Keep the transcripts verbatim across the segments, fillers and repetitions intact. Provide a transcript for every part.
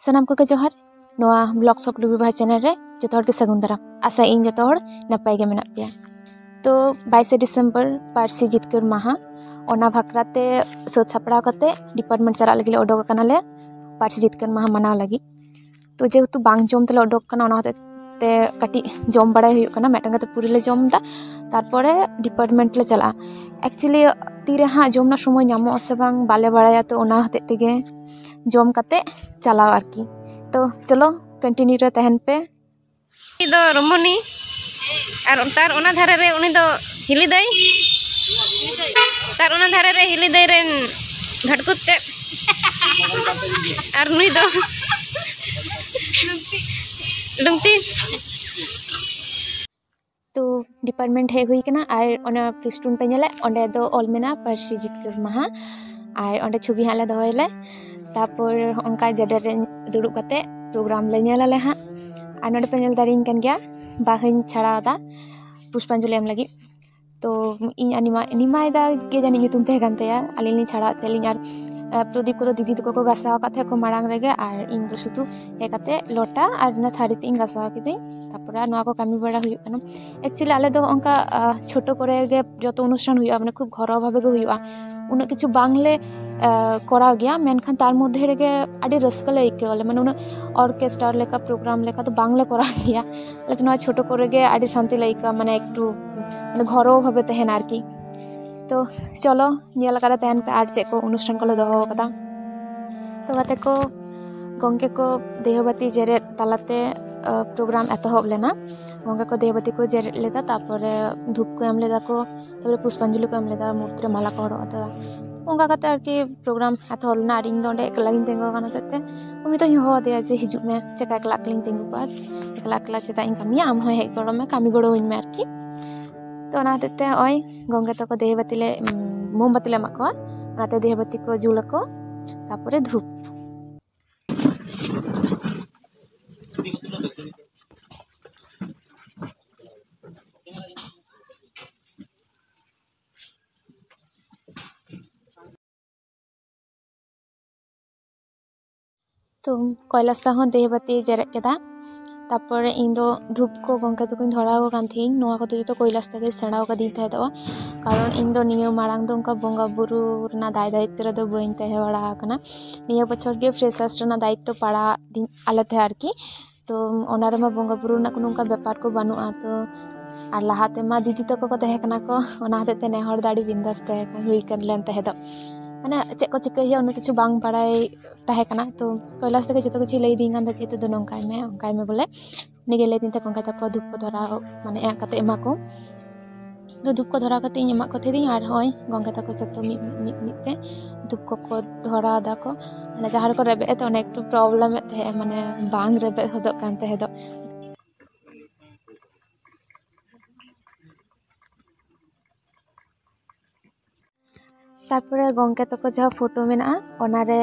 ᱥᱟᱱᱟᱢ ᱠᱚᱜᱮ ᱡᱚᱦᱟᱨ᱾ ᱱᱚᱣᱟ Vlogs of Lubi Baha channel ᱨᱮ ᱡᱚᱛᱚ ᱦᱚᱲ ᱜᱮ ᱥᱟᱹᱜᱩᱱ ᱫᱟᱨᱟᱢ᱾ ᱟᱥᱟᱭᱟᱹᱧ ᱡᱚᱛᱚ ᱦᱚᱲ ᱱᱟᱯᱟᱭ ᱜᱮ ᱢᱮᱱᱟᱜ ᱯᱮᱭᱟ᱾ ᱛᱚ, ᱵᱟᱭᱤᱥᱮ ᱰᱤᱥᱮᱢᱵᱚᱨ ᱯᱟᱹᱨᱥᱤ ᱡᱤᱛᱠᱟᱹᱨ ᱢᱟᱦᱟ, ᱚᱱᱟ ᱵᱷᱟᱠᱷᱨᱟ ᱛᱮ ᱥᱟᱹᱛ ᱥᱟᱯᱲᱟᱣ ᱠᱟᱛᱮ department ᱪᱟᱞᱟᱜ ᱞᱟᱹᱜᱤᱫ ᱞᱮ ᱚᱰᱚᱠ ᱟᱠᱟᱱᱟᱞᱮ ᱯᱟᱹᱨᱥᱤ ᱡᱤᱛᱠᱟᱹᱨ ᱢᱟᱦᱟ ᱢᱟᱱᱟᱣ ᱞᱟᱹᱜᱤᱫ᱾ ᱛᱚ, ᱡᱮᱦᱮᱛᱩ ᱵᱟᱝ ᱡᱚᱢ ᱛᱮᱞᱮ ᱚᱰᱚᱠ ᱠᱟᱱᱟ, ᱚᱱᱟ ᱦᱚᱛᱮᱡ ᱛᱮ ᱠᱟᱹᱴᱤᱡ ᱡᱚᱢ ᱵᱟᱲᱟᱭ ᱦᱩᱭᱩᱜ ᱠᱟᱱᱟ᱾ ᱢᱤᱫᱴᱟᱝ ᱠᱟᱛᱮ ᱯᱩᱨᱤ ᱞᱮ ᱡᱚᱢ ᱮᱫᱟ, ᱛᱟᱨᱯᱚᱨᱮ department ᱞᱮ ᱪᱟᱞᱟᱜᱼᱟ᱾ Actually, ᱛᱤᱨᱮ ᱦᱟᱸᱜ ᱡᱚᱢ ᱨᱮᱱᱟᱜ ᱥᱚᱢᱚᱭ ᱧᱟᱢᱚᱜᱼᱟ ᱥᱮ ᱵᱟᱝ ᱵᱟᱞᱮ ᱵᱟᱲᱟᱭᱟ, ᱛᱚ ᱚᱱᱟ ᱦᱚᱛᱮᱡ ᱛᱮᱜᱮ ᱡᱚᱢ ᱠᱟᱛᱮ ᱪᱟᱞᱟᱣ ᱟᱨᱠᱤ᱾ ᱛᱚ ᱪᱚᱞᱚ, continue ᱨᱮ ᱛᱟᱦᱮᱱ ᱯᱮ᱾ ᱩᱱᱤ ᱫᱚ ᱨᱚᱢᱚᱱᱤ, ᱟᱨ ᱛᱟᱨ ᱚᱱᱟ ᱫᱷᱟᱨᱮ ᱨᱮ ᱩᱱᱤ ᱫᱚ ᱦᱤᱞᱤ ᱫᱟᱹᱭ, ᱛᱟᱨ ᱚᱱᱟ ᱫᱷᱟᱨᱮ ᱨᱮ ᱦᱤᱞᱤ ᱫᱟᱹᱭ ᱨᱮᱱ ᱜᱷᱟᱴᱠᱩᱫ ᱛᱮᱫ, ᱟᱨ ᱱᱩᱭ ᱫᱚ ᱞᱩᱝᱛᱤ᱾ ᱛᱚ, department ᱦᱮᱡ ᱦᱩᱭ ᱠᱟᱱᱟ, ᱟᱨ ᱚᱱᱟ ᱯᱷᱮᱥᱴᱩᱱ ᱯᱮ ᱧᱮᱞᱮᱫ, ᱚᱸᱰᱮ ᱫᱚ ᱚᱞ ᱢᱮᱱᱟᱜᱼᱟ ᱯᱟᱹᱨᱥᱤ ᱡᱤᱛᱠᱟᱹᱨ ᱢᱟᱦᱟ, ᱟᱨ ᱚᱸᱰᱮ ᱪᱷᱚᱵᱤ ᱦᱟᱸᱜ ᱞᱮ ᱫᱚᱦᱚᱭᱟᱞᱮ᱾ ᱛᱟᱨᱯᱚᱨ ᱚᱱᱠᱟ ᱡᱮᱰᱮᱨ ᱨᱮ ᱫᱩᱲᱩᱵ ᱠᱟᱛᱮ program ᱞᱮ ᱧᱮᱞ ᱟᱞᱮ ᱦᱟᱸᱜ᱾ ᱟᱨ ᱱᱚᱰᱮ ᱯᱮ ᱧᱮᱞ ᱫᱟᱲᱮᱭᱟᱹᱧ ᱠᱟᱱ ᱜᱮᱭᱟ, ᱵᱟᱦᱟᱧ ᱪᱷᱟᱲᱟᱣ ᱮᱫᱟ ᱯᱩᱥᱯᱟᱧᱡᱚᱞᱤ ᱮᱢ ᱞᱟᱹᱜᱤᱫ᱾ ᱛᱚ, ᱤᱧ ᱟᱨ ᱱᱤᱢᱟ-, ᱱᱤᱢᱟᱭ ᱫᱟ ᱜᱮ ᱡᱟᱹᱱᱤᱡ ᱧᱩᱛᱩᱢ ᱛᱟᱦᱮᱸ ᱠᱟᱱ ᱛᱟᱭᱟ, ᱟᱹᱞᱤᱧ ᱞᱤᱧ ᱪᱷᱟᱲᱟᱣᱮᱫ ᱛᱟᱦᱮᱸᱫ ᱞᱤᱧ᱾ ᱟᱨ, ᱟᱨ ᱯᱨᱚᱫᱤᱯ ᱠᱚᱫᱚ ᱫᱤᱫᱤ ᱛᱟᱠᱚ ᱠᱚ ᱜᱟᱥᱟᱣ ᱟᱠᱟᱫ ᱛᱟᱦᱮᱸᱫ ᱠᱚ ᱢᱟᱲᱟᱝ ᱨᱮᱜᱮ, ᱟᱨ ᱤᱧ ᱫᱚ ᱥᱩᱫᱷᱩ ᱦᱮᱡ ᱠᱟᱛᱮ ᱞᱚᱴᱟ ᱟᱨ ᱚᱱᱟ ᱛᱷᱟᱹᱨᱤ ᱛᱮ ᱤᱧ ᱜᱟᱥᱟᱣ ᱠᱤᱫᱟᱹᱧ᱾ ᱛᱟᱨᱯᱚᱨᱮ ᱟᱨ ᱱᱚᱣᱟ ᱠᱚ ᱠᱟᱹᱢᱤ ᱵᱟᱲᱟ ᱦᱩᱭᱩᱜ ᱠᱟᱱᱟ᱾ Actually, ᱟᱞᱮ ᱫᱚ ᱚᱱᱠᱟ, ᱟᱦ, ᱪᱷᱳᱴᱳ ᱠᱚᱨᱮ ᱜᱮ ᱡᱚᱛᱚ ᱚᱱᱩᱥᱴᱷᱟᱱ ᱦᱩᱭᱩᱜᱼᱟ, ᱢᱟᱱᱮ ᱠᱷᱩᱵ ᱜᱷᱚᱨᱚᱣᱟ ᱵᱷᱟᱵᱮ ᱜᱮ ᱦᱩᱭᱩᱜᱼᱟ᱾ ᱩᱱᱟᱹᱜ ᱠᱤᱪᱷᱩ ᱵᱟᱝᱞᱮ, ᱟᱦ, ᱠᱚᱨᱟᱣ ᱜᱮᱭᱟ, ᱢᱮᱱᱠᱷᱟᱱ ᱛᱟᱨ ᱢᱚᱫᱽᱫᱷᱮ ᱨᱮᱜᱮ ᱟᱹᱰᱤ ᱨᱟᱹᱥᱠᱟᱹ ᱞᱮ ᱟᱹᱭᱠᱟᱹᱣᱟ᱾ ᱟᱞᱮ ᱢᱟᱱᱮ ᱩᱱᱟᱹᱜ orchestra ᱞᱮᱠᱟ, program ᱞᱮᱠᱟ ᱫᱚ ᱵᱟᱝᱞᱮ ᱠᱚᱨᱟᱣ ᱜᱮᱭᱟ᱾ ᱟᱞᱮ ᱫᱚ ᱱᱚᱣᱟ ᱪᱷᱳᱴᱳ ᱠᱚᱨᱮ ᱜᱮ ᱟᱹᱰᱤ ᱥᱟᱱᱛᱤ ᱞᱮ ᱟᱹᱭᱠᱟᱹᱣᱟ, ᱢᱟᱱᱮ ᱮᱠᱴᱩ, ᱢᱟᱱᱮ ᱜᱷᱚᱨᱚᱣᱟ ᱵᱷᱟᱵᱮ ᱛᱟᱦᱮᱱᱟ ᱟᱨᱠᱤ᱾ ᱛᱚ ᱪᱚᱞᱚ, ᱧᱮᱞ ᱟᱠᱟᱫᱟ ᱛᱟᱦᱮᱱ ᱯᱮ ᱟᱨ ᱪᱮᱫ ᱠᱚ ᱚᱱᱩᱥᱴᱷᱟᱱ ᱠᱚᱞᱮ ᱫᱚᱦᱚ ᱟᱠᱟᱫᱟ᱾ ᱛᱚ ᱜᱟᱛᱮ ᱠᱚ, ᱜᱚᱢᱠᱮ ᱠᱚ ᱫᱟᱹᱭᱦᱟᱹ ᱵᱟᱹᱛᱤ ᱡᱮᱨᱮᱫ ᱛᱟᱞᱟᱛᱮ, ᱟᱦ, program ᱮᱛᱚᱦᱚᱵ ᱞᱮᱱᱟ᱾ ᱜᱚᱢᱠᱮ ᱠᱚ ᱫᱟᱹᱭᱦᱟᱹ ᱵᱟᱹᱛᱤ ᱠᱚ ᱡᱮᱨᱮᱫ ᱞᱮᱫᱟ, ᱛᱟᱨᱯᱚᱨᱮ ᱫᱷᱩᱯ ᱠᱚ ᱮᱢ ᱞᱮᱫᱟ ᱠᱚ, ᱛᱟᱨᱯᱚᱨᱮ ᱯᱩᱥᱯᱟᱧᱡᱚᱞᱤ ᱠᱚ ᱮᱢ ᱞᱮᱫᱟ, ᱢᱩᱨᱛᱤ ᱨᱮ ᱢᱟᱞᱟ ᱠᱚ ᱦᱚᱨᱚᱜ ᱟᱫᱟ᱾ ᱚᱱᱠᱟ ᱠᱟᱛᱮ ᱟᱨᱠᱤ program ᱮᱛᱚᱦᱚᱵ ᱞᱮᱱᱟ᱾ ᱟᱨ ᱤᱧ ᱫᱚ ᱚᱸᱰᱮ ᱮᱠᱞᱟ ᱜᱤᱧ ᱛᱤᱸᱜᱩ ᱟᱠᱟᱱ ᱦᱚᱛᱮᱡ ᱛᱮ ᱩᱱᱤ ᱫᱚᱧ ᱦᱚᱦᱚ ᱟᱫᱮᱭᱟ ᱡᱮ, "ᱦᱤᱡᱩᱜ ᱢᱮ, ᱪᱮᱠᱟ ᱮᱠᱞᱟ ᱮᱠᱞᱟᱧ ᱛᱤᱸᱜᱩ ᱠᱚᱜᱼᱟ? ᱮᱠᱞᱟ ᱮᱠᱞᱟ ᱪᱮᱫᱟᱜ ᱤᱧ ᱠᱟᱹᱢᱤᱭᱟ? ᱟᱢ ᱦᱚᱸ ᱦᱮᱡ ᱜᱚᱲᱚ ᱢᱮ, ᱠᱟᱹᱢᱤ ᱜᱚᱲᱚ ᱟᱹᱧ ᱢᱮ ᱟᱨᱠᱤ᱾" ᱛᱚ ᱚᱱᱟ ᱦᱚᱛᱮᱡ ᱛᱮ ᱱᱚᱜᱼᱚᱭ ᱜᱚᱢᱠᱮ ᱛᱟᱠᱚ ᱫᱟᱹᱭᱦᱟᱹ ᱵᱟᱹᱛᱤ ᱞᱮ, ᱩᱢ, ᱢᱳᱢᱵᱟᱛᱤ ᱞᱮ ᱮᱢᱟᱜ ᱠᱚᱣᱟ, ᱚᱱᱟᱛᱮ ᱫᱟᱹᱭᱦᱟᱹ ᱵᱟᱹᱛᱤ ᱠᱚ ᱡᱩᱞ ᱟᱠᱚ, ᱛᱟᱨᱯᱚᱨᱮ ᱫᱷᱩᱯ᱾ ᱛᱚ ᱠᱚᱭᱞᱟᱥ ᱫᱟ ᱦᱚᱸ ᱫᱮᱦᱮ ᱵᱟᱹᱛᱤ ᱡᱮᱨᱮᱫ ᱠᱮᱫᱟ᱾ ᱛᱟᱨᱯᱚᱨᱮ ᱤᱧ ᱫᱚ ᱫᱷᱩᱯ ᱠᱚ ᱜᱚᱢᱠᱮ ᱛᱟᱠᱚᱧ ᱫᱷᱚᱨᱟᱣ ᱟᱠᱚ ᱠᱟᱱ ᱛᱟᱦᱮᱸᱧ᱾ ᱱᱚᱣᱟ ᱠᱚᱫᱚ ᱡᱚᱛᱚ ᱠᱚᱭᱞᱟᱥ ᱫᱟ ᱜᱮ ᱥᱮᱬᱟ ᱟᱠᱟᱫᱤᱧ ᱛᱟᱦᱮᱸᱫᱚᱜᱼᱟ, ᱠᱟᱨᱚᱱ ᱤᱧ ᱫᱚ ᱱᱤᱭᱟᱹ ᱢᱟᱲᱟᱝ ᱫᱚ ᱚᱱᱠᱟ ᱵᱚᱸᱜᱟ ᱵᱩᱨᱩ ᱨᱮᱱᱟᱜ ᱫᱟᱭ ᱫᱟᱭᱤᱛᱛᱚ ᱨᱮᱫᱚ ᱵᱟᱹᱧ ᱛᱟᱦᱮᱸ ᱵᱟᱲᱟ ᱟᱠᱟᱱᱟ᱾ ᱱᱤᱭᱟᱹ ᱵᱚᱪᱷᱚᱨ ᱜᱮ ᱯᱷᱨᱮᱥᱟᱨᱥ ᱨᱮᱱᱟᱜ ᱫᱟᱭᱤᱛᱛᱚ ᱯᱟᱲᱟᱣᱟᱫᱤᱧ, ᱟᱞᱮ ᱛᱟᱦᱮᱸ ᱟᱨᱠᱤ᱾ ᱛᱚ ᱚᱱᱟ ᱨᱮᱢᱟ ᱵᱚᱸᱜᱟ ᱵᱩᱨᱩ ᱨᱮᱱᱟᱜ ᱠᱳᱱᱳ ᱚᱱᱠᱟ ᱵᱮᱯᱟᱨ ᱠᱚ ᱵᱟᱹᱱᱩᱜᱼᱟ᱾ ᱛᱚ ᱟᱨ ᱞᱟᱦᱟ ᱛᱮᱢᱟ ᱫᱤᱫᱤ ᱛᱟᱠᱚ ᱠᱚ ᱛᱟᱦᱮᱸ ᱠᱟᱱᱟ ᱠᱚ, ᱚᱱᱟ ᱦᱚᱛᱮᱡ ᱛᱮ ᱱᱮ ᱦᱚᱲ ᱫᱚ ᱟᱹᱰᱤ ᱵᱤᱱᱫᱟᱥ ᱛᱟᱦᱮᱸ ᱠᱟᱱ, ᱦᱩᱭ ᱠᱟᱱ ᱞᱮᱱ ᱛᱟᱦᱮᱸ ᱫᱚ᱾ ᱢᱟᱱᱮ ᱪᱮᱫ ᱠᱚ ᱪᱤᱠᱟᱹᱭ ᱦᱩᱭᱩᱜᱼᱟ, ᱩᱱᱟᱹᱜ ᱠᱤᱪᱷᱩ ᱵᱟᱝ ᱵᱟᱲᱟᱭ ᱛᱟᱦᱮᱸ ᱠᱟᱱᱟ᱾ ᱛᱚ ᱠᱚᱭᱞᱟᱥ ᱛᱮᱜᱮ ᱡᱚᱛᱚ ᱠᱤᱪᱷᱩ ᱞᱟᱹᱭ ᱤᱫᱤᱧ ᱠᱟᱱ ᱛᱟᱦᱮᱸ, "ᱱᱤᱛᱚᱜ ᱫᱚ ᱱᱚᱝᱠᱟᱭ ᱢᱮ, ᱚᱱᱠᱟᱭ ᱢᱮ" ᱵᱚᱞᱮ᱾ ᱩᱱᱤᱜᱮ ᱞᱟᱹᱭ ᱫᱤᱧ ᱛᱟᱦᱮᱸ, ᱜᱚᱢᱠᱮ ᱛᱟᱠᱚ ᱫᱷᱩᱯ ᱠᱚ ᱫᱷᱚᱨᱟᱣ, ᱢᱟᱱᱮ ᱮᱢ ᱠᱟᱛᱮ ᱮᱢᱟ ᱠᱚ᱾ ᱛᱚ ᱫᱷᱩᱯ ᱠᱚ ᱫᱷᱚᱨᱟᱣ ᱠᱟᱛᱮ ᱤᱧ ᱮᱢᱟᱜ ᱠᱚ ᱛᱟᱦᱮᱸ ᱫᱤᱧ, ᱟᱨ ᱦᱚᱸᱜᱼᱚᱭ ᱜᱚᱢᱠᱮ ᱛᱟᱠᱚ ᱡᱚᱛᱚ ᱢᱤᱫ, ᱢᱤᱫ, ᱢᱤᱫ, ᱢᱤᱫ ᱛᱮ ᱫᱷᱩᱯ ᱠᱚᱠᱚ ᱫᱷᱚᱨᱟᱣ ᱫᱟᱠᱚ᱾ ᱢᱟᱱᱮ ᱡᱟᱦᱟᱸ ᱨᱮᱠᱚ ᱨᱮᱵᱮᱫ ᱮᱫ ᱛᱟᱦᱮᱸ, ᱚᱱᱟ ᱮᱠᱴᱩ ᱯᱨᱚᱵᱞᱮᱢ ᱮᱫ ᱛᱟᱦᱮᱸᱜᱼᱟ, ᱢᱟᱱᱮ ᱵᱟᱝ ᱨᱮᱵᱮᱫ ᱦᱚᱫᱚᱜ ᱠᱟᱱ ᱛᱟᱦᱮᱸ ᱫᱚ᱾ ᱛᱟᱨᱯᱚᱨᱮ ᱜᱚᱢᱠᱮ ᱛᱟᱠᱚ ᱡᱟᱦᱟᱸ ᱯᱷᱳᱴᱳ ᱢᱮᱱᱟᱜᱼᱟ, ᱚᱱᱟᱨᱮ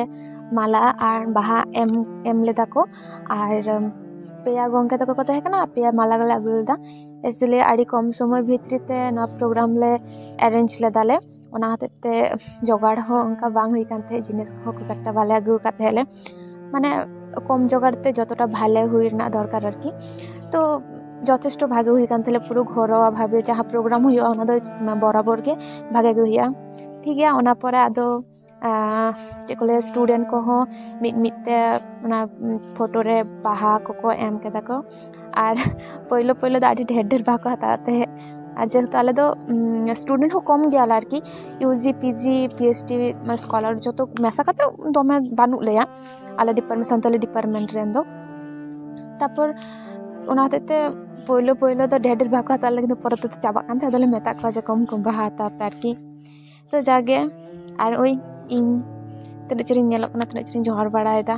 ᱢᱟᱞᱟ ᱟᱨ ᱵᱟᱦᱟ ᱮᱢ, ᱮᱢ ᱞᱮᱫᱟ ᱠᱚ᱾ ᱟᱨ ᱯᱮᱭᱟ ᱜᱚᱢᱠᱮ ᱛᱟᱠᱚ ᱠᱚ ᱛᱟᱦᱮᱸ ᱠᱟᱱᱟ, ᱯᱮᱭᱟ ᱢᱟᱞᱟ ᱜᱮᱞᱮ ᱟᱹᱜᱩ ᱞᱮᱫᱟ᱾ ᱮᱠᱪᱩᱭᱮᱞᱤ ᱟᱹᱰᱤ ᱠᱚᱢ ᱥᱚᱢᱚᱭ ᱵᱷᱤᱛᱨᱤ ᱛᱮ ᱱᱚᱣᱟ ᱯᱨᱳᱜᱨᱟᱢ ᱞᱮ ᱮᱨᱮᱧᱡᱽ ᱞᱮᱫᱟᱞᱮ, ᱚᱱᱟ ᱦᱚᱛᱮᱡ ᱛᱮ ᱡᱚᱜᱟᱲ ᱦᱚᱸ ᱚᱱᱠᱟ ᱵᱟᱝ ᱦᱩᱭ ᱠᱟᱱ ᱛᱟᱦᱮᱸᱫ, ᱡᱤᱱᱤᱥ ᱠᱚᱦᱚᱸ ᱠᱷᱩᱵ ᱮᱠᱴᱟ ᱵᱟᱞᱮ ᱟᱹᱜᱩ ᱟᱠᱟᱫ ᱛᱟᱦᱮᱸᱫ ᱞᱮ᱾ ᱢᱟᱱᱮ ᱠᱚᱢ ᱡᱚᱜᱟᱲ ᱛᱮ ᱡᱚᱛᱚᱴᱟ ᱵᱷᱟᱞᱮ ᱦᱩᱭ ᱨᱮᱱᱟᱜ ᱫᱚᱨᱠᱟᱨ ᱟᱨᱠᱤ᱾ ᱛᱚ ᱡᱚᱛᱷᱮᱥᱴᱚ ᱵᱷᱟᱜᱮ ᱦᱩᱭ ᱠᱟᱱ ᱛᱟᱦᱮᱸᱫ, ᱯᱩᱨᱟᱹ ᱜᱷᱚᱨᱳᱣᱟ ᱵᱷᱟᱵᱮ ᱡᱟᱦᱟᱸ ᱯᱨᱳᱜᱨᱟᱢ ᱦᱩᱭᱩᱜᱼᱟ, ᱚᱱᱟ ᱫᱚ ᱵᱚᱨᱟᱵᱚᱨ ᱜᱮ ᱵᱷᱟᱜᱮ ᱜᱮ ᱦᱩᱭᱩᱜᱼᱟ᱾ ᱴᱷᱤᱠ ᱜᱮᱭᱟ, ᱚᱱᱟ ᱯᱚᱨᱮ ᱟᱫᱚ, ᱟᱸ, ᱪᱮᱫ ᱠᱚ ᱞᱟᱹᱭᱟ, ᱥᱴᱩᱰᱮᱱᱴ ᱠᱚᱦᱚᱸ ᱢᱤᱫ ᱢᱤᱫ ᱛᱮ ᱚᱱᱟ ᱯᱷᱳᱴᱳ ᱨᱮ ᱵᱟᱦᱟ ᱠᱚᱠᱚ ᱮᱢ ᱠᱮᱫᱟ ᱠᱚ᱾ ᱟᱨ ᱯᱳᱭᱞᱳ ᱯᱳᱭᱞᱳ ᱫᱚ ᱟᱹᱰᱤ ᱰᱷᱮᱨ ᱰᱷᱮᱨ ᱵᱟᱦᱟ ᱠᱚ ᱦᱟᱛᱟᱣᱮᱫ ᱛᱟᱦᱮᱸᱫ᱾ ᱟᱨ ᱡᱮᱦᱮᱛᱩ ᱟᱞᱮ ᱫᱚ, ᱩᱢ, ᱥᱴᱩᱰᱮᱱᱴ ᱦᱚᱸ ᱠᱚᱢ ᱜᱮᱭᱟᱞᱮ ᱟᱨᱠᱤ, U G, P G, P H D, ᱢᱟᱱᱮ ᱥᱠᱚᱞᱟᱨ ᱡᱚᱛᱚ ᱢᱮᱥᱟ ᱠᱟᱛᱮ ᱫᱚᱢᱮ ᱵᱟᱹᱱᱩᱜ ᱞᱮᱭᱟ ᱟᱞᱮ ᱰᱤᱯᱟᱨᱴᱢᱮᱱᱴ, ᱥᱟᱱᱛᱟᱞᱤ ᱰᱤᱯᱟᱨᱴᱢᱮᱱᱴ ᱨᱮᱱ ᱫᱚ᱾ ᱛᱟᱨᱯᱚᱨ ᱚᱱᱟ ᱦᱚᱛᱮᱡ ᱛᱮ ᱯᱳᱭᱞᱳ ᱯᱳᱭᱞᱳ ᱫᱚ ᱰᱷᱮᱨ ᱰᱷᱮᱨ ᱵᱟᱦᱟ ᱠᱚ ᱦᱟᱛᱟᱣ ᱞᱟᱹᱜᱤᱫ ᱫᱚ, ᱯᱚᱨᱮ ᱛᱮᱫᱚ ᱪᱟᱵᱟᱜ ᱠᱟᱱ ᱛᱟᱦᱮᱸᱫ, ᱟᱫᱚᱞᱮ ᱢᱮᱛᱟᱜ ᱠᱚᱣᱟ ᱡᱮ ᱠᱚᱢ ᱠᱚᱢ ᱵᱟᱦᱟ ᱦᱟᱛᱟᱣ ᱯᱮ ᱟᱨᱠᱤ᱾ ᱛᱚ ᱡᱟᱜᱮ, ᱟᱨ ᱳᱭ ᱤᱧ ᱛᱤᱱᱟᱹᱜ ᱪᱚᱨᱤᱧ ᱧᱮᱞᱚᱜ ᱠᱟᱱᱟ, ᱛᱤᱱᱟᱹᱜ ᱪᱚᱨᱤᱧ ᱡᱚᱦᱟᱨ ᱵᱟᱲᱟᱭᱮᱫᱟ᱾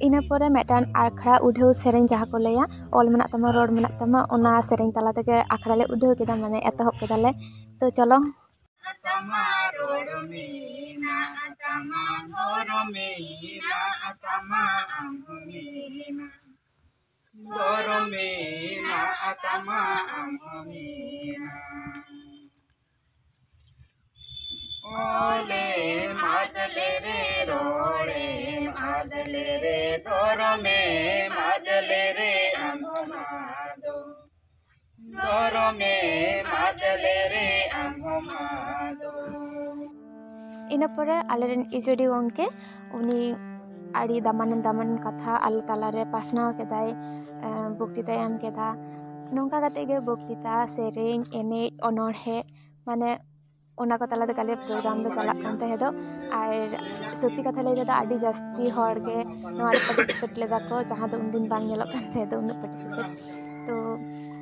ᱤᱱᱟᱹ ᱯᱚᱨᱮ ᱢᱤᱫᱴᱟᱝ ᱟᱠᱷᱲᱟ ᱩᱰᱷᱟᱹᱣ ᱥᱮᱨᱮᱧ, ᱡᱟᱦᱟᱸ ᱠᱚ ᱞᱟᱹᱭᱟ, ᱚᱞ ᱢᱮᱱᱟᱜ ᱛᱟᱢᱟ, ᱨᱚᱲ ᱢᱮᱱᱟᱜ ᱛᱟᱢᱟ, ᱚᱱᱟ ᱥᱮᱨᱮᱧ ᱛᱟᱞᱟ ᱛᱮᱜᱮ ᱟᱠᱷᱲᱟ ᱞᱮ ᱩᱰᱷᱟᱹᱣ ᱠᱮᱫᱟ, ᱢᱟᱱᱮ ᱮᱛᱚᱦᱚᱵ ᱠᱮᱫᱟᱞᱮ᱾ ᱛᱚ ᱪᱚᱞᱚ᱾ ᱟᱛᱟᱢᱟ ᱨᱚᱲ ᱢᱮᱱᱟᱜ ᱛᱟᱢᱟ, ᱫᱷᱚᱨᱚᱢ ᱢᱮᱱᱟᱜ ᱛᱟᱢᱟ, ᱟᱢ ᱦᱚᱸ ᱢᱮᱱᱟᱜ, ᱫᱷᱚᱨᱚᱢ ᱢᱮᱱᱟᱜ ᱛᱟᱢᱟ, ᱟᱢ ᱦᱚᱸ ᱢᱮᱱᱟᱜ᱾ ᱚᱞᱮᱢ ᱟᱫ ᱞᱮᱨᱮ, ᱨᱚᱲᱮᱢ ᱟᱫ ᱞᱮᱨᱮ, ᱫᱷᱚᱨᱚᱢᱮᱢ ᱟᱫ ᱞᱮᱨᱮ, ᱟᱢ ᱦᱚᱸᱢ ᱟᱫᱚᱜ᱾ ᱫᱷᱚᱨᱚᱢᱮᱢ ᱟᱫ ᱞᱮᱨᱮ, ᱟᱢ ᱦᱚᱸᱢ ᱟᱫᱚᱜ᱾ ᱤᱱᱟᱹ ᱯᱚᱨᱮ ᱟᱞᱮᱨᱮᱱ ᱮᱪᱳᱰᱤ ᱜᱚᱢᱠᱮ, ᱩᱱᱤ ᱟᱹᱰᱤ ᱫᱟᱢᱟᱱ ᱫᱟᱢᱟᱱ ᱠᱟᱛᱷᱟ ᱟᱞᱮ ᱛᱟᱞᱟᱨᱮ ᱯᱟᱥᱱᱟᱣ ᱠᱮᱫᱟᱭ᱾ ᱮᱸ, ᱵᱚᱠᱛᱤᱛᱟᱭ ᱮᱢ ᱠᱮᱫᱟ᱾ ᱱᱚᱝᱠᱟ ᱠᱟᱛᱮ ᱜᱮ ᱵᱚᱠᱛᱤᱛᱟ, ᱥᱮᱨᱮᱧ, ᱮᱱᱮᱡ, ᱚᱱᱚᱬᱦᱮ, ᱢᱟᱱᱮ ᱚᱱᱟ ᱠᱚ ᱛᱟᱞᱟ ᱛᱮᱜᱮ ᱟᱞᱮᱭᱟᱜ ᱯᱨᱳᱜᱨᱟᱢ ᱫᱚ ᱪᱟᱞᱟᱜ ᱠᱟᱱ ᱛᱟᱦᱮᱸ ᱫᱚ᱾ ᱟᱨ ᱥᱚᱛᱛᱤ ᱠᱟᱛᱷᱟ ᱞᱟᱹᱭ ᱛᱮᱫᱚ ᱟᱹᱰᱤ ᱡᱟᱹᱥᱛᱤ ᱦᱚᱲ ᱜᱮ ᱱᱚᱣᱟ ᱨᱮ ᱯᱟᱨᱴᱤᱥᱤᱯᱮᱴ ᱞᱮᱫᱟ ᱠᱚ, ᱡᱟᱦᱟᱸ ᱫᱚ ᱩᱱᱫᱤᱱ ᱵᱟᱝ ᱧᱮᱞᱚᱜ ᱠᱟᱱ ᱛᱟᱦᱮᱸ ᱫᱚ ᱩᱱᱟᱹᱜ ᱯᱟᱨᱴᱤᱥᱤᱯᱮᱴ᱾ ᱛᱚ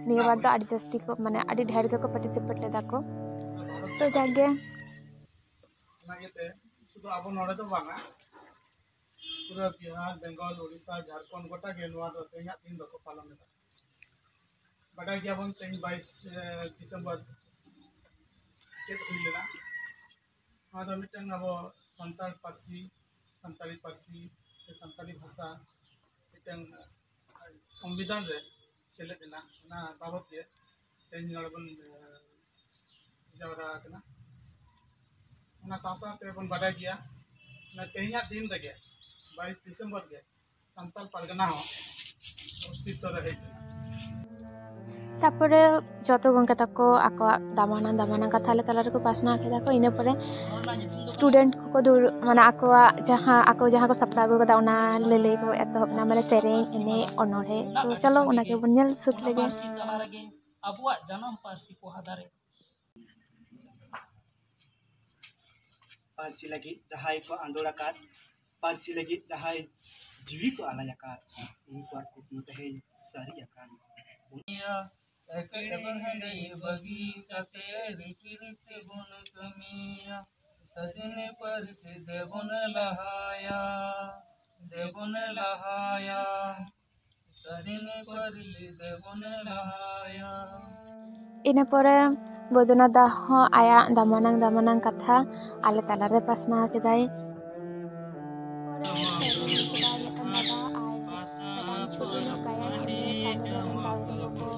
ᱱᱤᱭᱟᱹ ᱵᱟᱨ ᱫᱚ ᱟᱹᱰᱤ ᱡᱟᱹᱥᱛᱤ ᱠᱚ, ᱢᱟᱱᱮ ᱟᱹᱰᱤ ᱰᱷᱮᱨ ᱜᱮᱠᱚ ᱯᱟᱨᱴᱤᱥᱤᱯᱮᱴ ᱞᱮᱫᱟ ᱠᱚ᱾ ᱛᱚ ᱡᱟᱠ ᱜᱮ᱾ ᱚᱱᱟ ᱤᱭᱟᱹᱛᱮ ᱥᱩᱫᱷᱩ ᱟᱵᱚ ᱱᱚᱰᱮ ᱫᱚ ᱵᱟᱝᱟ, ᱯᱩᱨᱟᱹ ᱵᱤᱦᱟᱨ, ᱵᱮᱝᱜᱚᱞ, ᱩᱲᱤᱥᱥᱟ, ᱡᱷᱟᱲᱠᱷᱚᱸᱰ, ᱜᱚᱴᱟ ᱜᱮ ᱱᱚᱣᱟ ᱫᱚ ᱛᱮᱦᱮᱧᱟᱜ ᱫᱤᱱ ᱫᱚᱠᱚ ᱯᱟᱞᱚᱱ ᱮᱫᱟ᱾ ᱵᱟᱰᱟᱭ ᱜᱮᱭᱟᱵᱚᱱ ᱛᱮᱦᱮᱧ ᱵᱟᱭᱤᱥ ᱰᱤᱥᱮᱢᱵᱚᱨ ᱪᱮᱫ ᱦᱩᱭ ᱞᱮᱱᱟ᱾ ᱱᱚᱣᱟ ᱫᱚ ᱢᱤᱫᱴᱟᱝ ᱟᱵᱚ ᱥᱟᱱᱛᱟᱲ ᱯᱟᱹᱨᱥᱤ, ᱥᱟᱱᱛᱟᱲᱤ ᱯᱟᱹᱨᱥᱤ ᱥᱮ ᱥᱟᱱᱛᱟᱲᱤ ᱵᱷᱟᱥᱟ ᱢᱤᱫᱴᱟᱝ ᱥᱚᱝᱵᱤᱫᱷᱟᱱ ᱨᱮ ᱥᱮᱞᱮᱫ ᱮᱱᱟ, ᱚᱱᱟ ᱵᱟᱵᱚᱛ ᱜᱮ ᱛᱮᱦᱮᱧ ᱱᱚᱰᱮ ᱵᱚᱱ, ᱮ, ᱡᱟᱣᱨᱟ ᱟᱠᱟᱱᱟ᱾ ᱚᱱᱟ ᱥᱟᱶ ᱥᱟᱶᱛᱮ ᱵᱚᱱ ᱵᱟᱰᱟᱭ ᱜᱮᱭᱟ, ᱚᱱᱟ ᱛᱮᱦᱮᱧᱟᱜ ᱫᱤᱱ ᱨᱮᱜᱮ, ᱵᱟᱭᱤᱥ ᱰᱤᱥᱮᱢᱵᱚᱨ ᱜᱮ ᱥᱟᱱᱛᱟᱲ ᱯᱟᱨᱜᱟᱱᱟ ᱦᱚᱸ ᱚᱥᱛᱤᱛᱛᱚ ᱨᱮ ᱦᱮᱡ ᱮᱱᱟ᱾ ᱛᱟᱯᱚᱨᱮ ᱡᱚᱛᱚ ᱜᱚᱢᱠᱮ ᱛᱟᱠᱚ ᱟᱠᱚᱣᱟᱜ ᱫᱟᱢᱟᱱᱟᱝ ᱫᱟᱢᱟᱱᱟᱝ ᱠᱟᱛᱷᱟ ᱟᱞᱮ ᱛᱟᱞᱟ ᱨᱮᱠᱚ ᱯᱟᱥᱱᱟᱣ ᱠᱮᱫᱟ ᱠᱚ᱾ ᱤᱱᱟᱹ ᱯᱚᱨᱮ ᱥᱴᱩᱰᱮᱱᱴ ᱠᱚᱠᱚ ᱫᱩᱲᱩᱵ, ᱢᱟᱱᱮ ᱟᱠᱚᱣᱟᱜ ᱡᱟᱦᱟᱸ, ᱟᱠᱚ ᱡᱟᱦᱟᱸ ᱠᱚ ᱥᱟᱯᱲᱟᱣ ᱟᱹᱜᱩ ᱠᱟᱫᱟ, ᱚᱱᱟ ᱞᱟᱹᱞᱟᱹᱭ ᱠᱚ ᱮᱛᱚᱦᱚᱵ ᱮᱱᱟ, ᱢᱟᱱᱮ ᱥᱮᱨᱮᱧ, ᱮᱱᱮᱡ, ᱚᱱᱚᱬᱦᱮ᱾ ᱛᱚ ᱪᱚᱞᱚ, ᱚᱱᱟ ᱜᱮᱵᱚᱱ ᱧᱮᱞ ᱥᱟᱹᱛ ᱞᱮᱜᱮ᱾ ᱯᱟᱹᱨᱥᱤ ᱛᱟᱞᱟ ᱨᱮᱜᱮ ᱟᱵᱚᱣᱟᱜ ᱡᱟᱱᱟᱢ ᱯᱟᱹᱨᱥᱤ ᱯᱚᱦᱟ ᱫᱟᱨᱮ᱾ ᱯᱟᱹᱨᱥᱤ ᱞᱟᱹᱜᱤᱫ ᱡᱟᱦᱟᱸᱭ ᱠᱚ ᱟᱸᱫᱳᱲ ᱟᱠᱟᱫ, ᱯᱟᱹᱨᱥᱤ ᱞᱟᱹᱜᱤᱫ ᱡᱟᱦᱟᱸᱭ ᱡᱤᱣᱤ ᱠᱚ ᱟᱞᱟᱭ ᱟᱠᱟᱫ, ᱩᱱᱠᱩᱣᱟᱜ ᱠᱩᱠᱢᱩ ᱛᱮᱦᱮᱧ ᱥᱟᱹᱨᱤ ᱟᱠᱟᱱ᱾ ᱮᱠᱮᱲ ᱦᱟᱺᱰᱤ ᱵᱟᱹᱜᱤ ᱠᱟᱛᱮ ᱨᱤᱛᱤ ᱨᱤᱛᱤ ᱵᱚᱱ ᱠᱟᱹᱢᱤᱭᱟ, ᱥᱟᱹᱫᱷᱤᱱ ᱯᱟᱹᱨᱥᱤ ᱫᱮᱵᱚᱱ ᱞᱟᱦᱟᱭᱟ, ᱫᱮᱵᱚᱱ ᱞᱟᱦᱟᱭᱟ, ᱥᱟᱹᱫᱷᱤᱱ ᱯᱟᱹᱨᱥᱤ ᱫᱮᱵᱚᱱ ᱞᱟᱦᱟᱭᱟ᱾ ᱤᱱᱟᱹ ᱯᱚᱨᱮ ᱵᱳᱫᱷᱱᱟᱛᱷ ᱫᱟ ᱦᱚᱸ ᱟᱭᱟᱜ ᱫᱟᱢᱟᱱᱟᱝ ᱫᱟᱢᱟᱱᱟᱝ ᱠᱟᱛᱷᱟ ᱟᱞᱮ ᱛᱟᱞᱟᱨᱮ ᱯᱟᱥᱱᱟᱣ ᱠᱮᱫᱟᱭ᱾ ᱯᱚᱨᱮ ᱥᱮᱨᱮᱧ ᱠᱮᱫᱟᱭ ᱢᱤᱫᱴᱟᱝ ᱫᱟᱫᱟ ᱟᱨ ᱢᱤᱫᱴᱟᱝ ᱪᱷᱳᱴᱳ ᱧᱚᱜ ᱜᱟᱭᱟᱱ ᱮᱢ ᱞᱮᱱ ᱠᱷᱟᱱ ᱫᱚ ᱱᱚᱰᱮ ᱨᱮᱱ ᱫᱟᱫᱟ ᱛᱟᱠᱚ ᱠᱚ,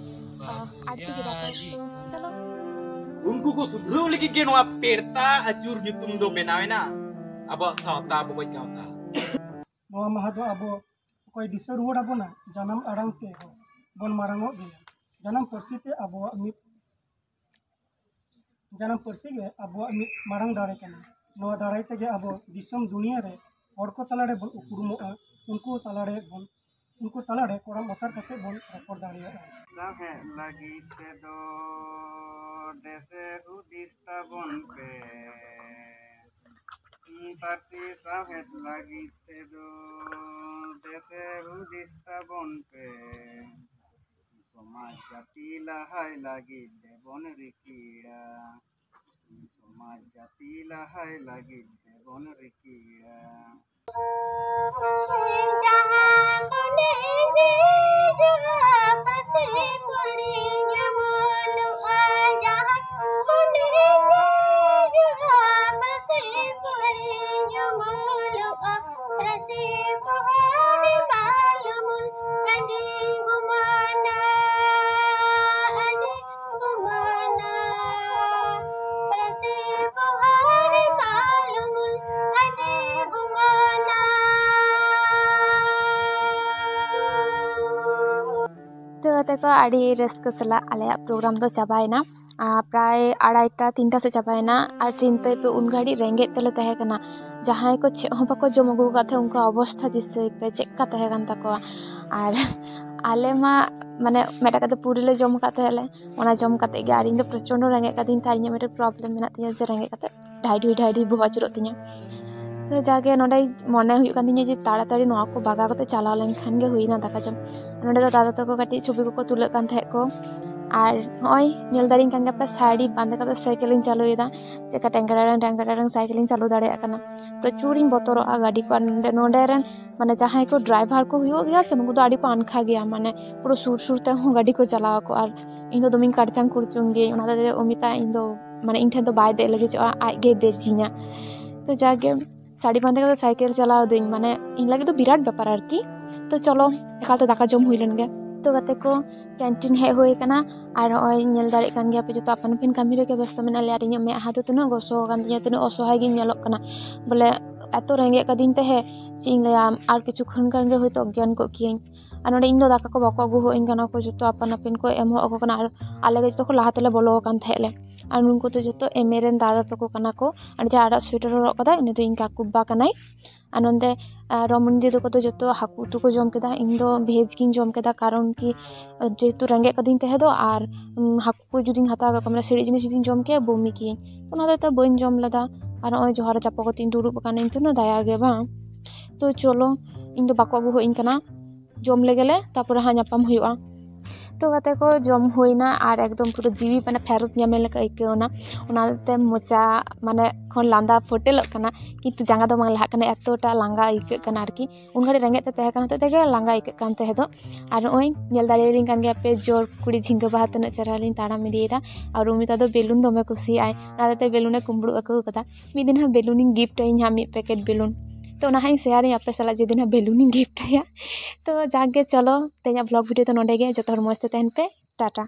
ᱟᱦ, ᱟᱲᱛᱤ ᱠᱮᱫᱟ ᱠᱚ᱾ ᱛᱚ ᱪᱚᱞᱚ᱾ ᱩᱱᱠᱩ ᱠᱚ ᱥᱩᱫᱷᱨᱟᱹᱣ ᱞᱟᱹᱜᱤᱫ ᱜᱮ ᱱᱚᱣᱟ ᱯᱮᱲᱛᱟ ᱟᱹᱪᱩᱨ ᱧᱩᱛᱩᱢ ᱫᱚ ᱵᱮᱱᱟᱣ ᱮᱱᱟ ᱟᱵᱚᱣᱟᱜ ᱥᱟᱶᱛᱟ ᱵᱚᱜᱚᱡ ᱜᱟᱶᱛᱟ᱾ ᱱᱚᱣᱟ ᱢᱟᱦᱟ ᱫᱚ ᱟᱵᱚ ᱚᱠᱚᱭ ᱫᱤᱥᱟᱹ ᱨᱩᱣᱟᱹᱲ ᱟᱵᱚᱱᱟ ᱡᱟᱱᱟᱢ ᱟᱲᱟᱝ ᱛᱮ ᱵᱚᱱ ᱢᱟᱨᱟᱝᱚᱜ ᱜᱮᱭᱟ᱾ ᱡᱟᱱᱟᱢ ᱯᱟᱹᱨᱥᱤ ᱛᱮ ᱟᱵᱚᱣᱟᱜ ᱢᱤᱫ ᱡᱟᱱᱟᱢ ᱯᱟᱹᱨᱥᱤ ᱜᱮ ᱟᱵᱚᱣᱟᱜ ᱢᱤᱫ ᱢᱟᱨᱟᱝ ᱫᱟᱲᱮ ᱠᱟᱱᱟ᱾ ᱱᱚᱣᱟ ᱫᱟᱲᱮ ᱛᱮᱜᱮ ᱟᱵᱚ ᱫᱤᱥᱚᱢ ᱫᱩᱱᱤᱭᱟᱹ ᱨᱮ ᱦᱚᱲ ᱠᱚ ᱛᱟᱞᱟᱨᱮ ᱵᱚᱱ ᱩᱯᱨᱩᱢᱚᱜᱼᱟ᱾ ᱩᱱᱠᱩ ᱛᱟᱞᱟᱨᱮ ᱵᱚᱱ ᱩᱱᱠᱩ ᱛᱟᱞᱟᱨᱮ ᱠᱚᱲᱟᱢ ᱚᱥᱟᱨ ᱠᱟᱛᱮ ᱵᱚᱱ ᱨᱚᱯᱚᱲ ᱫᱟᱲᱮᱭᱟᱜᱼᱟ᱾ ᱥᱟᱶᱦᱮᱫ ᱞᱟᱹᱜᱤᱫ ᱛᱮᱫᱚ ᱫᱮᱥᱮ ᱦᱩᱫᱤᱥ ᱛᱟᱵᱚᱱ ᱯᱮ᱾ ᱯᱟᱹᱨᱥᱤ ᱥᱟᱶᱦᱮᱫ ᱞᱟᱹᱜᱤᱫ ᱛᱮᱫᱚ ᱫᱮᱥᱮ ᱦᱩᱫᱤᱥ ᱛᱟᱵᱚᱱ ᱯᱮ᱾ ᱥᱚᱢᱟᱡᱽ ᱡᱟᱹᱛᱤ ᱞᱟᱦᱟᱭ ᱞᱟᱹᱜᱤᱫ ᱛᱮᱵᱚᱱ ᱨᱤᱠᱤᱲᱟ᱾ ᱥᱚᱢᱟᱡᱽ ᱡᱟᱹᱛᱤ ᱞᱟᱦᱟᱭ ᱞᱟᱹᱜᱤᱫ ᱛᱮᱵᱚᱱ ᱨᱤᱠᱤᱲᱟ᱾ ᱡᱟᱦᱟᱸ ᱠᱚ ᱱᱤᱡᱮ ᱡᱚᱜᱟ ᱯᱟᱹᱨᱥᱤ ᱯᱩᱨᱤ ᱧᱩᱢᱩᱞᱚᱜᱼᱟ, ᱡᱟᱦᱟᱸ ᱠᱚ ᱱᱤᱡᱮ ᱡᱚᱜᱟ ᱯᱟᱹᱨᱥᱤ ᱯᱩᱨᱤ ᱧᱩᱢᱩᱞᱚᱜᱼᱟ, ᱯᱟᱹᱨᱥᱤ ᱯᱚᱦᱟᱨ ᱢᱟᱞᱩᱢᱩᱞ ᱟᱹᱰᱤ ᱜᱩᱢᱟᱱᱟ, ᱟᱹᱰᱤ ᱜᱩᱢᱟᱱᱟ, ᱯᱟᱹᱨᱥᱤ ᱯᱚᱦᱟᱨ ᱢᱟᱞᱩᱢᱩᱞ ᱟᱹᱰᱤ ᱜᱩᱢᱟᱱᱟ᱾ ᱛᱚ ᱜᱟᱛᱮ ᱠᱚ, ᱟᱹᱰᱤ ᱨᱟᱹᱥᱠᱟᱹ ᱥᱟᱞᱟᱜ ᱟᱞᱮᱭᱟᱜ ᱯᱨᱳᱜᱨᱟᱢ ᱫᱚ ᱪᱟᱵᱟᱭᱮᱱᱟ᱾ ᱟᱨ ᱯᱨᱟᱭ ᱟᱲᱟᱭᱴᱟ ᱛᱤᱱᱴᱟ ᱥᱮᱫ ᱪᱟᱵᱟᱭᱮᱱᱟ᱾ ᱟᱨ ᱪᱤᱱᱛᱟᱹᱭ ᱯᱮ, ᱩᱱ ᱜᱷᱟᱹᱲᱤᱡ ᱨᱮᱸᱜᱮᱡ ᱛᱮᱞᱮ ᱛᱟᱦᱮᱸ ᱠᱟᱱᱟ, ᱡᱟᱦᱟᱸᱭ ᱠᱚ ᱪᱮᱫ ᱦᱚᱸ ᱵᱟᱠᱚ ᱡᱚᱢ ᱟᱹᱜᱩ ᱟᱠᱟᱫ ᱛᱟᱦᱮᱸᱫ, ᱩᱱᱠᱩᱣᱟᱜ ᱚᱵᱚᱥᱛᱷᱟ ᱫᱤᱥᱟᱹᱭ ᱯᱮ ᱪᱮᱫ ᱞᱮᱠᱟ ᱛᱟᱦᱮᱸ ᱠᱟᱱ ᱛᱟᱠᱚᱣᱟ᱾ ᱟᱨ ᱟᱞᱮ ᱢᱟ ᱢᱟᱱᱮ ᱢᱤᱫᱴᱟᱝ ᱠᱟᱛᱮ ᱯᱩᱨᱤ ᱞᱮ ᱡᱚᱢ ᱟᱠᱟᱫ ᱛᱟᱦᱮᱸᱫ ᱞᱮ, ᱚᱱᱟ ᱡᱚᱢ ᱠᱟᱛᱮ ᱜᱮ ᱟᱨ ᱤᱧ ᱫᱚ ᱯᱨᱚᱪᱚᱱᱰᱚ ᱨᱮᱸᱜᱮᱡ ᱠᱟᱫᱤᱧ ᱛᱟᱦᱮᱸᱫ᱾ ᱤᱧᱟᱹᱜ ᱢᱤᱫᱴᱮᱱ ᱯᱨᱚᱵᱞᱮᱢ ᱢᱮᱱᱟᱜ ᱛᱤᱧᱟᱹ ᱡᱮ ᱨᱮᱸᱜᱮᱡ ᱠᱟᱛᱮ ᱰᱷᱟᱭ ᱰᱷᱩᱭ ᱰᱷᱟᱭ ᱰᱷᱩᱭ ᱵᱚᱦᱚᱜ ᱟᱹᱪᱩᱨᱚᱜ ᱛᱤᱧᱟᱹ᱾ ᱛᱚ ᱡᱟᱜᱮ ᱱᱚᱰᱮ ᱢᱚᱱᱮ ᱦᱩᱭᱩᱜ ᱠᱟᱱ ᱛᱤᱧᱟᱹ ᱡᱮ ᱛᱟᱲᱟᱛᱟᱲᱤ ᱱᱚᱣᱟ ᱠᱚ ᱵᱟᱜᱟᱣ ᱠᱟᱛᱮ ᱪᱟᱞᱟᱣ ᱞᱮᱱᱠᱷᱟᱱ ᱜᱮ ᱦᱩᱭᱱᱟ ᱫᱟᱠᱟ ᱡᱚᱢ᱾ ᱱᱚᱰᱮ ᱫᱚ ᱫᱟᱫᱟ ᱛᱟᱠᱚ ᱠᱟᱹᱴᱤᱡ ᱪᱷᱚᱵᱤ ᱠᱚᱠᱚ ᱛᱩᱞᱟᱹᱜ ᱠᱟᱱ ᱛᱟᱦᱮᱸᱫ ᱠᱚ᱾ ᱟᱨ ᱱᱚᱜᱼᱚᱭ ᱧᱮᱞ ᱫᱟᱲᱮᱭᱟᱜ ᱠᱟᱱ ᱜᱮᱭᱟᱯᱮ, ᱥᱟᱹᱲᱤ ᱵᱟᱸᱫᱮ ᱠᱟᱛᱮ ᱥᱟᱭᱠᱮᱞ ᱤᱧ ᱪᱟᱹᱞᱩᱭᱮᱫᱟ᱾ ᱪᱮᱫᱠᱟ ᱴᱮᱝᱠᱟᱲᱟᱲᱟᱝ ᱴᱮᱝᱠᱟᱲᱟᱲᱟᱝ ᱥᱟᱭᱠᱮᱞ ᱤᱧ ᱪᱟᱹᱞᱩ ᱫᱟᱲᱮᱭᱟᱜ ᱠᱟᱱᱟ᱾ ᱯᱨᱚᱪᱩᱨ ᱤᱧ ᱵᱚᱛᱚᱨᱚᱜᱼᱟ ᱜᱟᱹᱰᱤ ᱠᱚ᱾ ᱟᱨ ᱱᱚᱰᱮ, ᱱᱚᱰᱮ ᱨᱮᱱ ᱢᱟᱱᱮ ᱡᱟᱦᱟᱸᱭ ᱠᱚ ᱰᱨᱟᱭᱵᱷᱟᱨ ᱠᱚ ᱦᱩᱭᱩᱜ ᱜᱮᱭᱟ ᱥᱮ, ᱱᱩᱠᱩ ᱫᱚ ᱟᱹᱰᱤ ᱠᱚ ᱟᱱᱠᱷᱟ ᱜᱮᱭᱟ, ᱢᱟᱱᱮ ᱯᱩᱨᱟᱹ ᱥᱩᱨ ᱥᱩᱨ ᱛᱮᱦᱚᱸ ᱜᱟᱹᱰᱤ ᱠᱚ ᱪᱟᱞᱟᱣ ᱟᱠᱚ᱾ ᱟᱨ ᱤᱧ ᱫᱚ ᱫᱚᱢᱮᱧ ᱠᱟᱲᱪᱟᱝ ᱠᱩᱲᱪᱩᱝ ᱜᱤᱭᱟᱹᱧ, ᱚᱱᱟ ᱫᱚ ᱚᱢᱤᱛᱟ ᱤᱧ ᱫᱚ ᱢᱟᱱᱮ ᱤᱧ ᱴᱷᱮᱱ ᱫᱚ ᱵᱟᱭ ᱫᱮᱡ ᱞᱟᱹᱜᱤᱫᱚᱜᱼᱟ, ᱟᱡ ᱜᱮᱭ ᱫᱮᱡᱤᱧᱟ᱾ ᱛᱚ ᱡᱟᱜᱮ ᱥᱟᱹᱲᱤ ᱵᱟᱸᱫᱮ ᱠᱟᱛᱮ ᱥᱟᱭᱠᱮᱞ ᱪᱟᱞᱟᱣ ᱫᱚᱧ ᱢᱟᱱᱮ ᱤᱧ ᱞᱟᱹᱜᱤᱫ ᱫᱚ ᱵᱤᱨᱟᱴ ᱵᱮᱯᱟᱨ ᱟᱨᱠᱤ᱾ ᱛᱚ ᱪᱚᱞᱚ ᱮᱠᱟᱞᱛᱮ ᱫᱟᱠᱟ ᱡᱚᱢ ᱦᱩᱭ ᱞᱮᱱ ᱜᱮ᱾ ᱛᱚ ᱜᱟᱛᱮ ᱠᱚ, ᱠᱮᱱᱴᱤᱱ ᱦᱮᱡ ᱦᱩᱭ ᱟᱠᱟᱱᱟ᱾ ᱟᱨ ᱱᱚᱜᱼᱚᱭ ᱧᱮᱞ ᱫᱟᱲᱮᱭᱟᱜ ᱠᱟᱱ ᱜᱮᱭᱟ ᱯᱮ, ᱡᱚᱛᱚ ᱟᱯᱟᱱ ᱟᱹᱯᱤᱱ ᱠᱟᱹᱢᱤ ᱨᱮᱜᱮ ᱵᱮᱥᱛᱚ ᱢᱮᱱᱟᱜ ᱞᱮᱭᱟ᱾ ᱟᱨ ᱤᱧᱟᱹᱜ ᱢᱮᱫᱦᱟ ᱫᱚ ᱛᱤᱱᱟᱹᱜ ᱜᱚᱥᱚ ᱟᱠᱟᱱ ᱛᱤᱧᱟᱹ, ᱛᱤᱱᱟᱹᱜ ᱚᱥᱚᱦᱟᱭ ᱜᱤᱧ ᱧᱮᱞᱚᱜ ᱠᱟᱱᱟ᱾ ᱵᱚᱞᱮ ᱮᱛᱚ ᱨᱮᱸᱜᱮᱡ ᱠᱟᱹᱫᱤᱧ ᱛᱟᱦᱮᱸᱫ, ᱪᱮᱫ ᱤᱧ ᱞᱟᱹᱭᱟ, ᱟᱨ ᱠᱤᱪᱷᱩ ᱠᱷᱚᱱ ᱜᱟᱱ ᱜᱮ ᱦᱳᱭᱛᱳ ᱚᱜᱽᱜᱮᱭᱟᱱ ᱠᱚᱜ ᱠᱤᱭᱟᱹᱧ᱾ ᱟᱨ ᱱᱚᱰᱮ ᱤᱧ ᱫᱚ ᱫᱟᱠᱟ ᱠᱚ ᱵᱟᱠᱚ ᱟᱹᱜᱩ ᱦᱚᱫ ᱟᱹᱧ ᱠᱟᱱᱟ ᱠᱚ, ᱡᱚᱛᱚ ᱟᱯᱟᱱ ᱟᱹᱯᱤᱱ ᱠᱚ ᱮᱢ ᱦᱚᱫ ᱟᱠᱚ ᱠᱟᱱᱟ᱾ ᱟᱨ ᱟᱞᱮ ᱜᱮ ᱡᱚᱛᱚ ᱠᱷᱚᱱ ᱞᱟᱦᱟ ᱛᱮᱞᱮ ᱵᱚᱞᱚ ᱟᱠᱟᱱ ᱛᱟᱦᱮᱸᱫ ᱞᱮ᱾ ᱟᱨ ᱱᱩᱠᱩ ᱫᱚ ᱡᱚᱛᱚ ᱮᱢ ᱮ ᱨᱮᱱ ᱫᱟᱫᱟ ᱛᱟᱠᱚ ᱠᱟᱱᱟ ᱠᱚ᱾ ᱟᱨ ᱡᱟᱦᱟᱸ ᱟᱨᱟᱜ ᱥᱳᱭᱮᱴᱟᱨ ᱦᱚᱨᱚᱜ ᱠᱟᱫᱟᱭ, ᱩᱱᱤ ᱫᱚ ᱤᱧ ᱠᱟᱠᱩ ᱵᱟ ᱠᱟᱱᱟᱭ᱾ ᱟᱨ ᱱᱚᱸᱰᱮ, ᱟᱨ ᱨᱚᱢᱚᱱ ᱫᱤᱫᱤ ᱛᱟᱠᱚ ᱫᱚ ᱡᱚᱛᱚ ᱦᱟᱹᱠᱩ ᱩᱛᱩ ᱠᱚ ᱡᱚᱢ ᱠᱮᱫᱟ᱾ ᱤᱧ ᱫᱚ ᱵᱷᱮᱡᱽ ᱜᱤᱧ ᱡᱚᱢ ᱠᱮᱫᱟ, ᱠᱟᱨᱚᱱ ᱠᱤ ᱡᱮᱦᱮᱛᱩ ᱨᱮᱸᱜᱮᱡ ᱠᱟᱹᱫᱤᱧ ᱛᱟᱦᱮᱸ ᱫᱚ, ᱟᱨ, ᱩᱢ, ᱦᱟᱹᱠᱩ ᱠᱚ ᱡᱩᱫᱤᱧ ᱦᱟᱛᱟᱣ ᱠᱟᱜ ᱠᱚᱣᱟ, ᱢᱟᱱᱮ ᱥᱤᱲᱤᱡ ᱡᱤᱱᱤᱥ ᱡᱩᱫᱤᱧ ᱡᱚᱢ ᱠᱮᱭᱟ, ᱵᱚᱢᱤ ᱠᱤᱭᱟᱹᱧ᱾ ᱛᱚ ᱚᱱᱟ ᱦᱚᱛᱮᱡ ᱛᱮ ᱵᱟᱹᱧ ᱡᱚᱢ ᱞᱮᱫᱟ᱾ ᱟᱨ ᱱᱚᱜᱼᱚᱭ ᱡᱚᱦᱟᱨ ᱪᱟᱯᱚ ᱠᱟᱛᱮᱧ ᱫᱩᱲᱩᱵ ᱟᱠᱟᱱᱟ, ᱤᱧ ᱴᱷᱮᱱ ᱦᱚᱸ ᱫᱟᱭᱟ ᱜᱮ ᱵᱟᱝ᱾ ᱛᱚ ᱪᱚᱞᱚ, ᱤᱧ ᱫᱚ ᱵᱟᱠᱚ ᱟᱹᱜᱩ ᱦᱚᱫ ᱟᱹᱧ ᱠᱟᱱᱟ, ᱡᱚᱢ ᱞᱮᱜᱮ ᱞᱮ, ᱛᱟᱯᱚᱨᱮ ᱦᱟᱸᱜ ᱧᱟᱯᱟᱢ ᱦᱩᱭᱩᱜᱼᱟ᱾ ᱛᱚ ᱜᱟᱛᱮ ᱠᱚ, ᱡᱚᱢ ᱦᱩᱭᱱᱟ ᱟᱨ ᱮᱠᱫᱚᱢ ᱯᱩᱨᱟᱹ ᱡᱤᱣᱤ ᱢᱟᱱᱮ ᱯᱷᱮᱨᱚᱛ ᱧᱟᱢᱮ ᱞᱮᱠᱟ ᱟᱹᱭᱠᱟᱹᱣ ᱮᱱᱟ᱾ ᱚᱱᱟᱛᱮ ᱢᱚᱪᱟ ᱢᱟᱱᱮ ᱠᱷᱚᱱ ᱞᱟᱸᱫᱟ ᱯᱷᱚᱴᱮᱞᱚᱜ ᱠᱟᱱᱟ, ᱠᱤᱱᱛᱩ ᱡᱟᱸᱜᱟ ᱫᱚ ᱵᱟᱝ ᱞᱟᱦᱟᱜ ᱠᱟᱱᱟ, ᱮᱛᱚᱴᱟ ᱞᱟᱸᱜᱟ ᱟᱹᱭᱠᱟᱹᱜ ᱠᱟᱱᱟ ᱟᱨᱠᱤ᱾ ᱩᱱ ᱜᱷᱟᱹᱲᱤᱡ ᱨᱮᱸᱜᱮᱡ ᱛᱮ ᱛᱟᱦᱮᱸ ᱠᱟᱱ ᱦᱚᱛᱮᱡ ᱛᱮᱜᱮ ᱞᱟᱸᱜᱟ ᱟᱹᱭᱠᱟᱹᱜ ᱠᱟᱱ ᱛᱟᱦᱮᱸ ᱫᱚ᱾ ᱟᱨ ᱱᱚᱜᱼᱚᱭ ᱧᱮᱞ ᱫᱟᱲᱮᱭᱟᱞᱤᱧ ᱠᱟᱱ ᱜᱮᱭᱟ ᱯᱮ, ᱡᱚᱨ ᱠᱩᱲᱤ ᱡᱷᱤᱸᱜᱟᱹ ᱵᱟᱦᱟ ᱛᱤᱱᱟᱹᱜ ᱪᱮᱦᱨᱟ ᱞᱤᱧ ᱛᱟᱲᱟᱢ ᱤᱫᱤᱭᱮᱫᱟ᱾ ᱟᱨ ᱨᱩᱢᱤᱛᱟ ᱫᱚ ᱵᱮᱞᱩᱱ ᱫᱚᱢᱮ ᱠᱩᱥᱤᱭᱟᱜᱼᱟᱭ, ᱚᱱᱟ ᱦᱚᱛᱮᱡ ᱛᱮ ᱵᱮᱞᱩᱱᱮ ᱠᱩᱢᱵᱽᱲᱩ ᱟᱹᱜᱩ ᱠᱟᱫᱟ᱾ ᱢᱤᱫ ᱫᱤᱱ ᱦᱟᱸᱜ ᱵᱮᱞᱩᱱᱤᱧ ᱜᱤᱯᱷᱴ ᱟᱹᱧ ᱦᱟᱸᱜ, ᱢᱤᱫ ᱯᱮᱠᱮᱴ ᱵᱮᱞᱩᱱ᱾ ᱛᱚ ᱚᱱᱟ ᱦᱟᱸᱜ ᱤᱧ ᱥᱮᱭᱟᱨᱤᱧ ᱟᱯᱮ ᱥᱟᱞᱟᱜ, ᱡᱮᱫᱤᱱ ᱦᱟᱸᱜ ᱵᱮᱞᱩᱱᱤᱧ ᱜᱤᱯᱷᱴ ᱟᱭᱟ᱾ ᱛᱚ ᱡᱟᱠ ᱜᱮ, ᱪᱚᱞᱚ, ᱛᱮᱦᱮᱧᱟᱜ ᱵᱷᱞᱚᱜ ᱵᱷᱤᱰᱤᱭᱳ ᱫᱚ ᱱᱚᱸᱰᱮ ᱜᱮ᱾ ᱡᱚᱛᱚ ᱦᱚᱲ ᱢᱚᱡᱽ ᱛᱮ ᱛᱟᱦᱮᱱ ᱯᱮ᱾ ᱴᱟᱴᱟ᱾